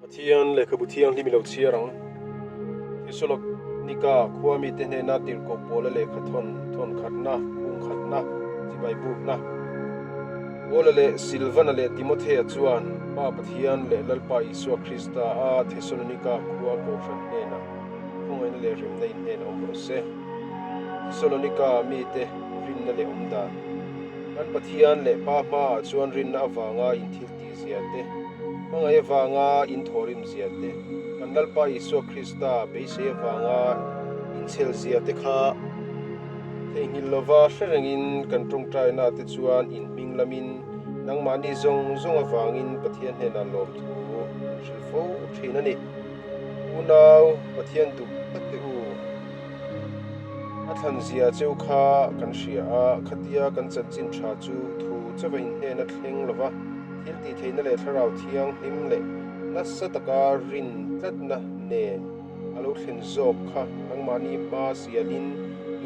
Pathian lehkhabu thianghlim i lo chhiar ang. Thesalonika khua mite hnena tirhkoh Paula lehkha thawn thawn khatna, bung khatna, chibai bukna. Paula leh Silvana leh Timothea chuan Pa Pathian leh Lalpa Isua Krista a Thesalonika khua kohhran hnenah khawngaihna leh remna in hnenah awm rawh se. Thesalonika mite rinna leh awmdan. Kan Pathian leh Pa hmaah chuan rinna avanga inthil tih zia te, hmangaih avanga inthawhrim zia te, kan Lalpa Isua Krista beisei avanga inchhel zia te kha theihnghilh lova hre rengin kan tawngtaina te chuan inhming lamin nangmahni zawng zawng avangin Pathian hnenah lawmthu kan hrilh fo thin a ni. Unau Pathian duh tak te u. A thlan zia cheu kha kan hria a, khatia kan chanchin tha chu thu chauha inhnena thleng lova thil tih theihna leh thlarau thianghlim leh nasa taka rin tlatna nen a lo thlen zawk kha nangmahni hma sialin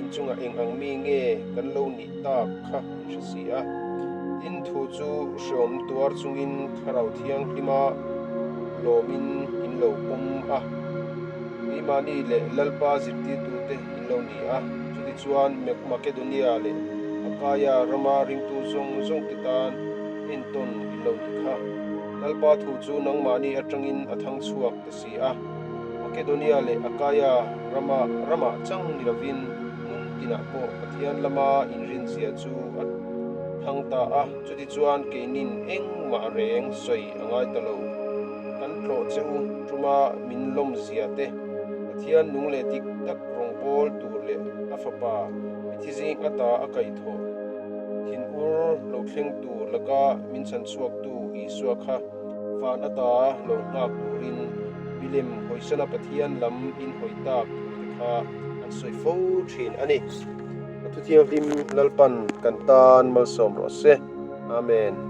inchungah eng ang mi nge kan lo nih tak kha in hre si a. Tin, thu chu hreawm tuar chungin thlarau thianghlima lawmin in lo pawm a. Keimahni leh Lalpa zirtirtute in lo ni a, chutichuan Makedonia leh Akaia rama ringtu zawng zawngte tan entawn in lo ni kha. Lalpa thu chu nangmahni atangin a thang chhuak ta si a, Makedonia leh Akaia rama ramah chang ni lovin hmun tinah pawh Pathian lama inrinzia chu a thang ta a, chutichuan keinin engmah reng sawi a ngai ta lo. Kan tlawh che u tuma min lawm zia te, Pathian nung leh dik tak rawngbâwl tur leh a fapa mithi zing ata a kaihthawh thinur lo thleng tur laka min chhan chhuaktu Isua kha van ata lo nghak turin milem hawisana Pathian lam in hawi tak thu te kha an sawi fo thin a ni. A thuthianghlim Lalpan kan tan malsawm rawh se. Amen.